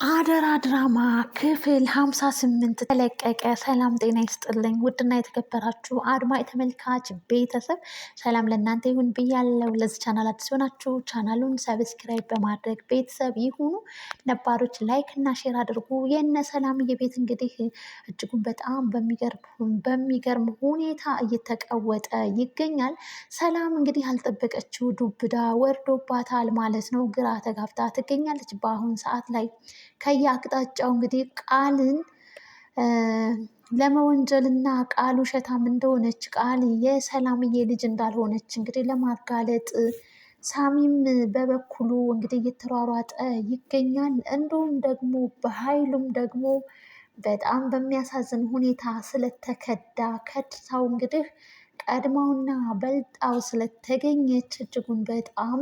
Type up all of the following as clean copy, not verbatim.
አደራ ድራማ ክፍል 58 ተለቀቀ። ሰላም ጤና ይስጥልኝ ውድና የተከበራችሁ አድማጭ ተመልካች ቤተሰብ ሰላም ለእናንተ ይሁን ብያለሁ። ለዚህ ቻናል አዲስ ሆናችሁ ቻናሉን subscribe በማድረግ ቤተሰብ ይሁኑ። ነባሮች like እና share አድርጉ። የነ ሰላምዬ ቤት እንግዲህ እጅጉን በጣም በሚገርም ሁኔታ እየተቀወጠ ይገኛል። ሰላም እንግዲህ ያልጠበቀችው ዱብዳ ወርዶባታል ማለት ነው። ግራ ተጋብታ ትገኛለች በአሁን ሰዓት ላይ። ከየአቅጣጫው እንግዲህ ቃልን ለመወንጀልና ቃል ውሸታም እንደሆነች፣ ቃል የሰላምዬ ልጅ እንዳልሆነች እንግዲህ ለማጋለጥ ሳሚም በበኩሉ እንግዲህ እየተሯሯጠ ይገኛል። እንዲሁም ደግሞ በኃይሉም ደግሞ በጣም በሚያሳዝን ሁኔታ ስለተከዳ ከድታው እንግዲህ ቀድማውና በልጣው ስለተገኘች እጅጉን በጣም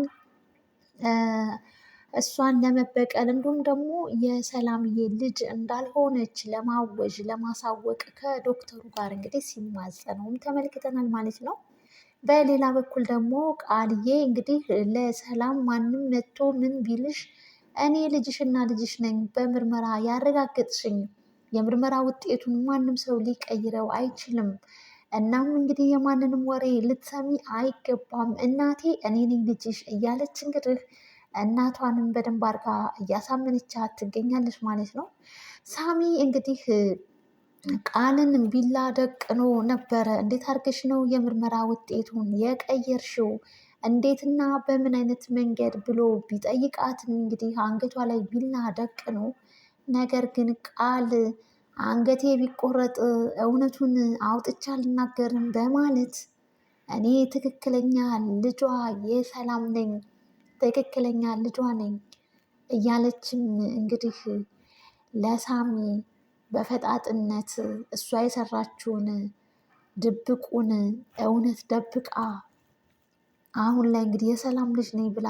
እሷን ለመበቀል እንዲሁም ደግሞ የሰላምዬ ልጅ እንዳልሆነች ለማወጅ ለማሳወቅ ከዶክተሩ ጋር እንግዲህ ሲማጸነውም ተመልክተናል ማለት ነው። በሌላ በኩል ደግሞ ቃልዬ እንግዲህ ለሰላም ማንም መጥቶ ምን ቢልሽ እኔ ልጅሽና ልጅሽ ነኝ፣ በምርመራ ያረጋገጥሽኝ፣ የምርመራ ውጤቱን ማንም ሰው ሊቀይረው አይችልም። እናም እንግዲህ የማንንም ወሬ ልትሰሚ አይገባም፣ እናቴ እኔ ነኝ ልጅሽ እያለች እንግዲህ እናቷንም በደንብ አድርጋ እያሳመነቻት ትገኛለች ማለት ነው። ሳሚ እንግዲህ ቃልን ቢላ ደቅኖ ነበረ። እንዴት አድርገሽ ነው የምርመራ ውጤቱን የቀየርሽው? እንዴትና በምን አይነት መንገድ ብሎ ቢጠይቃትም እንግዲህ አንገቷ ላይ ቢላ ደቅኖ፣ ነገር ግን ቃል አንገቴ ቢቆረጥ እውነቱን አውጥቻ አልናገርም በማለት እኔ ትክክለኛ ልጇ የሰላም ነኝ፣ ትክክለኛ ልጇ ነኝ እያለችም እንግዲህ ለሳሚ በፈጣጥነት እሷ የሰራችውን ድብቁን እውነት ደብቃ አሁን ላይ እንግዲህ የሰላም ልጅ ነኝ ብላ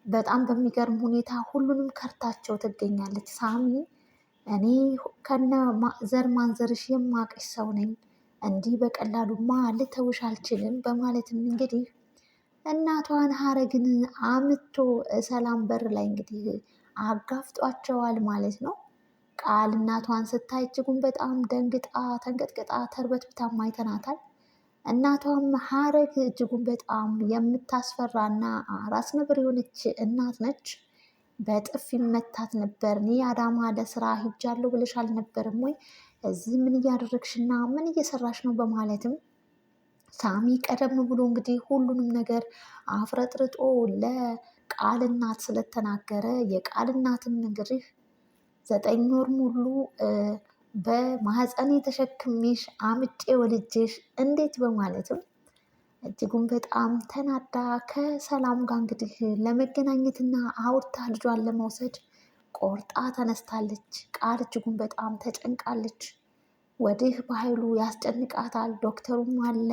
በጣም በሚገርም ሁኔታ ሁሉንም ከርታቸው ትገኛለች። ሳሚ እኔ ከነ ዘር ማንዘርሽ የማቅሽ ሰው ነኝ፣ እንዲህ በቀላሉማ ልተውሽ አልችልም በማለትም እንግዲህ እናቷን ሀረግን አምቶ ሰላም በር ላይ እንግዲህ አጋፍጧቸዋል ማለት ነው። ቃል እናቷን ስታይ እጅጉን በጣም ደንግጣ ተንቀጥቅጣ ተርበትብታም አይተናታል። እናቷም ሀረግ እጅጉን በጣም የምታስፈራና ራስ ነብር የሆነች እናት ነች። በጥፊ መታት ነበር። እኔ አዳማ ለስራ ሂጃለሁ ብለሽ አልነበርም ወይ? እዚህ ምን እያደረግሽና ምን እየሰራሽ ነው? በማለትም ሳሚ ቀደም ብሎ እንግዲህ ሁሉንም ነገር አፍረጥርጦ ለቃል እናት ስለተናገረ የቃል እናትም እንግዲህ 9 ወር ሙሉ በማህፀኔ ተሸክሜሽ አምጬ ወልጄሽ እንዴት በማለትም እጅጉን በጣም ተናዳ ከሰላም ጋር እንግዲህ ለመገናኘትና አውርታ ልጇን ለመውሰድ ቆርጣ ተነስታለች። ቃል እጅጉን በጣም ተጨንቃለች። ወዲህ በኃይሉ ያስጨንቃታል። ዶክተሩም አለ፣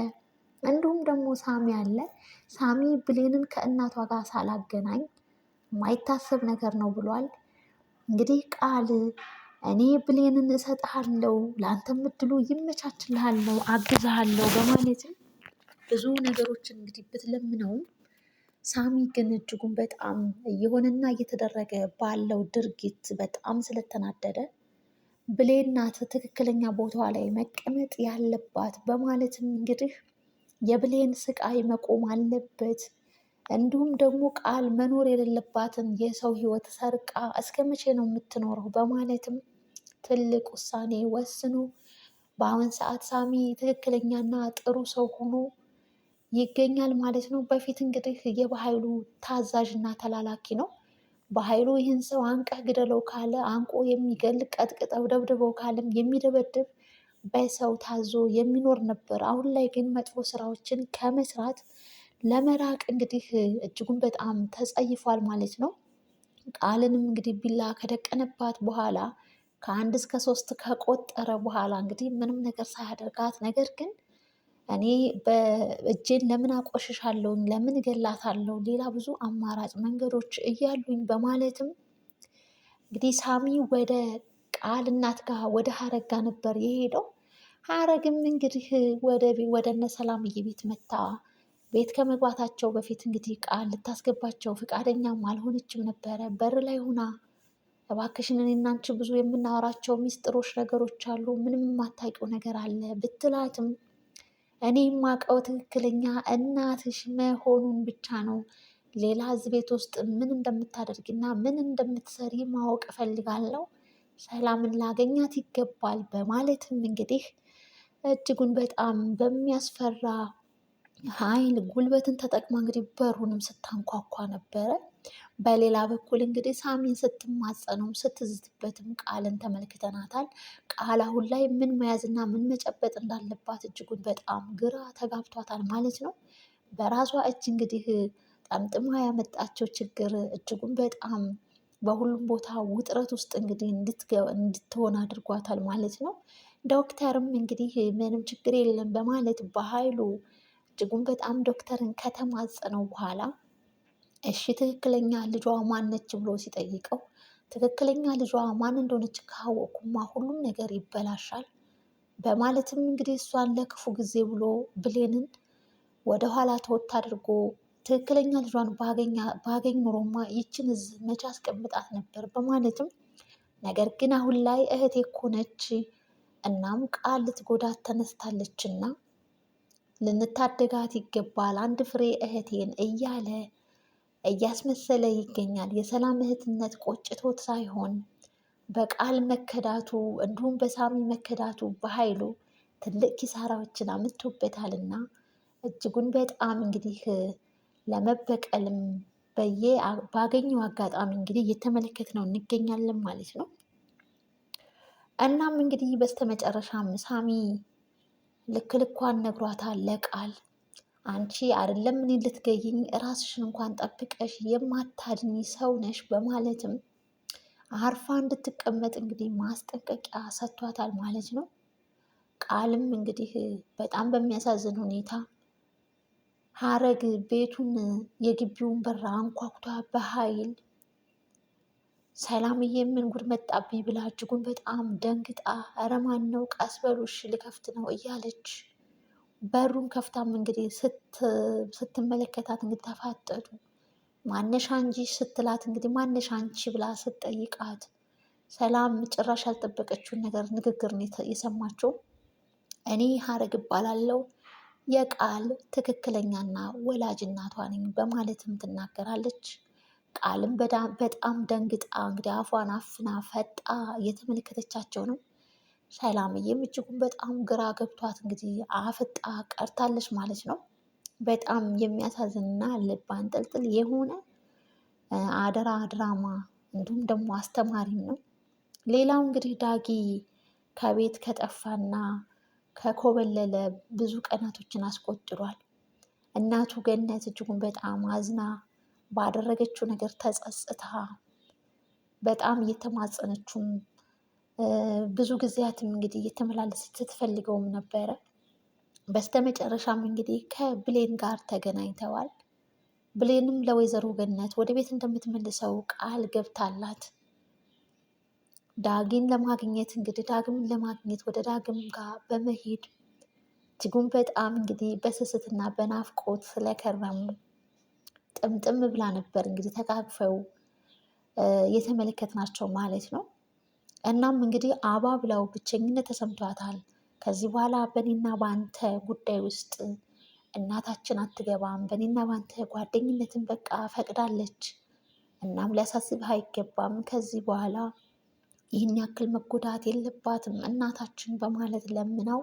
እንዲሁም ደግሞ ሳሚ አለ። ሳሚ ብሌንን ከእናቷ ጋር ሳላገናኝ የማይታሰብ ነገር ነው ብሏል። እንግዲህ ቃል እኔ ብሌንን እሰጥሃለሁ፣ ለአንተም እድሉ ይመቻችልሃለሁ፣ አግዝሃለሁ በማለትም ብዙ ነገሮችን እንግዲህ ብትለምነውም ሳሚ ግን እጅጉን በጣም እየሆነና እየተደረገ ባለው ድርጊት በጣም ስለተናደደ ብሌን ናት ትክክለኛ ቦታዋ ላይ መቀመጥ ያለባት በማለትም እንግዲህ የብሌን ስቃይ መቆም አለበት። እንዲሁም ደግሞ ቃል መኖር የሌለባትን የሰው ሕይወት ሰርቃ እስከ መቼ ነው የምትኖረው? በማለትም ትልቅ ውሳኔ ወስኖ በአሁን ሰዓት ሳሚ ትክክለኛና ጥሩ ሰው ሆኖ ይገኛል ማለት ነው። በፊት እንግዲህ የበኃይሉ ታዛዥና ተላላኪ ነው። በኃይሉ ይህን ሰው አንቀህ ግደለው ካለ አንቆ የሚገል፣ ቀጥቅጠው ደብድበው ካለም የሚደበድብ፣ በሰው ታዞ የሚኖር ነበር። አሁን ላይ ግን መጥፎ ስራዎችን ከመስራት ለመራቅ እንግዲህ እጅጉን በጣም ተጸይፏል ማለት ነው። ቃልንም እንግዲህ ቢላ ከደቀነባት በኋላ ከአንድ እስከ ሶስት ከቆጠረ በኋላ እንግዲህ ምንም ነገር ሳያደርጋት፣ ነገር ግን እኔ በእጄን ለምን አቆሽሻለሁኝ፣ ለምን እገላታለሁ፣ ሌላ ብዙ አማራጭ መንገዶች እያሉኝ በማለትም እንግዲህ ሳሚ ወደ ቃል እናት ጋር ወደ ሀረግ ጋር ነበር የሄደው። ሀረግም እንግዲህ ወደ እነ ሰላምዬ ቤት መታ ቤት ከመግባታቸው በፊት እንግዲህ ቃል ልታስገባቸው ፈቃደኛም አልሆነችም ነበረ። በር ላይ ሆና እባክሽን እኔና አንቺ ብዙ የምናወራቸው ሚስጥሮች ነገሮች አሉ፣ ምንም የማታውቂው ነገር አለ ብትላትም እኔ የማውቀው ትክክለኛ እናትሽ መሆኑን ብቻ ነው። ሌላ እዚህ ቤት ውስጥ ምን እንደምታደርጊና ምን እንደምትሰሪ ማወቅ እፈልጋለሁ። ሰላምን ላገኛት ይገባል በማለትም እንግዲህ እጅጉን በጣም በሚያስፈራ ኃይል ጉልበትን ተጠቅማ እንግዲህ በሩንም ስታንኳኳ ነበረ። በሌላ በኩል እንግዲህ ሳሚን ስትማጸነውም ስትዝትበትም ቃልን ተመልክተናታል። ቃል አሁን ላይ ምን መያዝና ምን መጨበጥ እንዳለባት እጅጉን በጣም ግራ ተጋብቷታል ማለት ነው። በራሷ እጅ እንግዲህ ጠምጥማ ያመጣቸው ችግር እጅጉን በጣም በሁሉም ቦታ ውጥረት ውስጥ እንግዲህ እንድትሆን አድርጓታል ማለት ነው። ዶክተርም እንግዲህ ምንም ችግር የለም በማለት በኃይሉ እጅጉን በጣም ዶክተርን ከተማጸነው በኋላ እሺ ትክክለኛ ልጇ ማነች ብሎ ሲጠይቀው ትክክለኛ ልጇ ማን እንደሆነች ካወቅኩማ ሁሉም ነገር ይበላሻል በማለትም እንግዲህ እሷን ለክፉ ጊዜ ብሎ ብሌንን ወደኋላ ተወት አድርጎ ትክክለኛ ልጇን ባገኝ ኑሮማ ይችን እዚህ መቼ አስቀምጣት ነበር በማለትም ነገር ግን አሁን ላይ እህቴ እኮ ነች፣ እናም ቃል ልትጎዳት ተነስታለችና ልንታደጋት ይገባል፣ አንድ ፍሬ እህቴን እያለ እያስመሰለ ይገኛል። የሰላም እህትነት ቆጭቶት ሳይሆን በቃል መከዳቱ እንዲሁም በሳሚ መከዳቱ በኃይሉ ትልቅ ኪሳራዎችን አምጥቶበታልና እጅጉን በጣም እንግዲህ ለመበቀልም በየ ባገኘው አጋጣሚ እንግዲህ እየተመለከትነው እንገኛለን ማለት ነው። እናም እንግዲህ በስተመጨረሻም ሳሚ ልክ ልኳን ነግሯታል ለቃል አንቺ አይደለም እኔን ልትገይኝ ራስሽን እንኳን ጠብቀሽ የማታድኒ ሰው ነሽ በማለትም አርፋ እንድትቀመጥ እንግዲህ ማስጠንቀቂያ ሰጥቷታል ማለት ነው። ቃልም እንግዲህ በጣም በሚያሳዝን ሁኔታ ሀረግ ቤቱን የግቢውን በር አንኳኩታ በኃይል ሰላምዬ ምን ጉድ መጣብኝ ብላ እጅጉን በጣም ደንግጣ ኧረ ማን ነው ቀስ በሉ እሺ ልከፍት ነው እያለች በሩን ከፍታም እንግዲህ ስትመለከታት እንግዲህ ተፋጠጡ። ማነሽ አንቺ ስትላት እንግዲህ ማነሽ አንቺ ብላ ስትጠይቃት ሰላም ጭራሽ ያልጠበቀችውን ነገር ንግግር ነው የሰማችው። እኔ ሀረግ እባላለሁ የቃል ትክክለኛና ወላጅ እናቷ ነኝ በማለትም ትናገራለች። ቃልም በጣም ደንግጣ እንግዲህ አፏን አፍና ፈጣ እየተመለከተቻቸው ነው። ሰላምዬም እጅጉን በጣም ግራ ገብቷት እንግዲህ አፍጣ ቀርታለች ማለት ነው። በጣም የሚያሳዝንና ልብ አንጠልጥል የሆነ አደራ ድራማ እንዲሁም ደግሞ አስተማሪም ነው። ሌላው እንግዲህ ዳጊ ከቤት ከጠፋና ከኮበለለ ብዙ ቀናቶችን አስቆጥሯል። እናቱ ገነት እጅጉን በጣም አዝና ባደረገችው ነገር ተጸጽታ በጣም እየተማጸነችውም ብዙ ጊዜያትም እንግዲህ እየተመላለሰች ስትፈልገውም ነበረ። በስተመጨረሻም እንግዲህ ከብሌን ጋር ተገናኝተዋል። ብሌንም ለወይዘሮ ገነት ወደ ቤት እንደምትመልሰው ቃል ገብታላት ዳጊን ለማግኘት እንግዲህ ዳግምን ለማግኘት ወደ ዳግም ጋር በመሄድ እጅጉን በጣም እንግዲህ በስስትና በናፍቆት ስለከረሙ ጥምጥም ብላ ነበር እንግዲህ ተቃቅፈው የተመለከትናቸው ማለት ነው። እናም እንግዲህ አባብላው ብቸኝነት ተሰምቷታል። ከዚህ በኋላ በእኔና በአንተ ጉዳይ ውስጥ እናታችን አትገባም፣ በእኔና በአንተ ጓደኝነትን በቃ ፈቅዳለች። እናም ሊያሳስብህ አይገባም። ከዚህ በኋላ ይህን ያክል መጎዳት የለባትም እናታችን በማለት ለምነው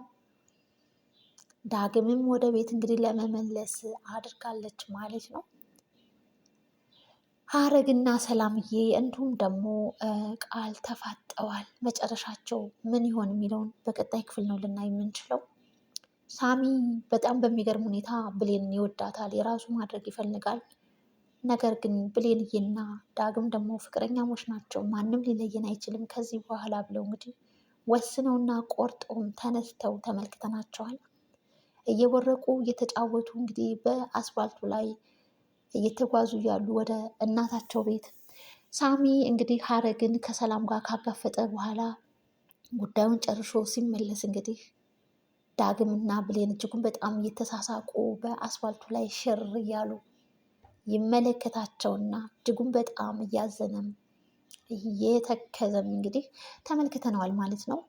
ዳግምም ወደ ቤት እንግዲህ ለመመለስ አድርጋለች ማለት ነው። ሀረግና ሰላምዬ እንዲሁም ደግሞ ቃል ተፋጠዋል። መጨረሻቸው ምን ይሆን የሚለውን በቀጣይ ክፍል ነው ልናይ የምንችለው። ሳሚ በጣም በሚገርም ሁኔታ ብሌንን ይወዳታል፣ የራሱ ማድረግ ይፈልጋል። ነገር ግን ብሌንዬና ዳግም ደግሞ ፍቅረኛሞች ናቸው፣ ማንም ሊለየን አይችልም ከዚህ በኋላ ብለው እንግዲህ ወስነውና ቆርጠውም ተነስተው ተመልክተናቸዋል። እየቦረቁ እየተጫወቱ እንግዲህ በአስፋልቱ ላይ እየተጓዙ እያሉ ወደ እናታቸው ቤት ሳሚ እንግዲህ ሀረግን ከሰላም ጋር ካጋፈጠ በኋላ ጉዳዩን ጨርሶ ሲመለስ እንግዲህ ዳግምና ብሌን እጅጉን በጣም እየተሳሳቁ በአስፋልቱ ላይ ሽር እያሉ ይመለከታቸውና እጅጉን በጣም እያዘነም እየተከዘም እንግዲህ ተመልክተነዋል ማለት ነው።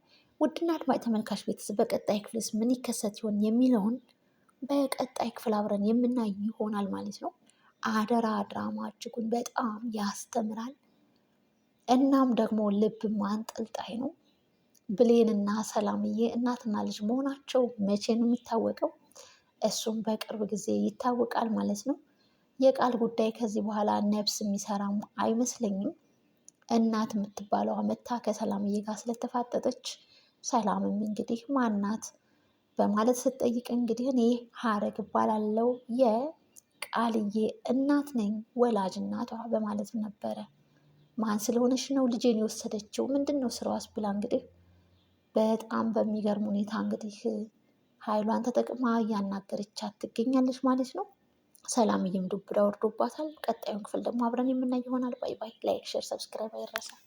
ውድና አድማጭ ተመልካች ቤተሰብ በቀጣይ ክፍልስ ምን ይከሰት ይሆን የሚለውን በቀጣይ ክፍል አብረን የምናይ ይሆናል ማለት ነው። አደራ ድራማ እጅጉን በጣም ያስተምራል። እናም ደግሞ ልብ ማንጠልጣይ ነው። ብሌንና ሰላምዬ እናትና ልጅ መሆናቸው መቼ ነው የሚታወቀው? እሱም በቅርብ ጊዜ ይታወቃል ማለት ነው። የቃል ጉዳይ ከዚህ በኋላ ነፍስ የሚሰራም አይመስለኝም። እናት የምትባለዋ መታ ከሰላምዬ ጋር ስለተፋጠጠች ሰላምም እንግዲህ ማናት በማለት ስትጠይቅ እንግዲህ እኔ ሀረግ እባላለሁ የቃልዬ እናት ነኝ ወላጅ እናቷ በማለት ነበረ። ማን ስለሆነች ነው ልጄን የወሰደችው? ምንድን ነው ስራዋስ? ብላ እንግዲህ በጣም በሚገርም ሁኔታ እንግዲህ ኃይሏን ተጠቅማ እያናገረቻት ትገኛለች ማለት ነው። ሰላምዬም ዱብ እዳ ወርዶባታል። ቀጣዩን ክፍል ደግሞ አብረን የምናይ ይሆናል። Bye bye። Like፣ share፣ subscribe አይረሳም።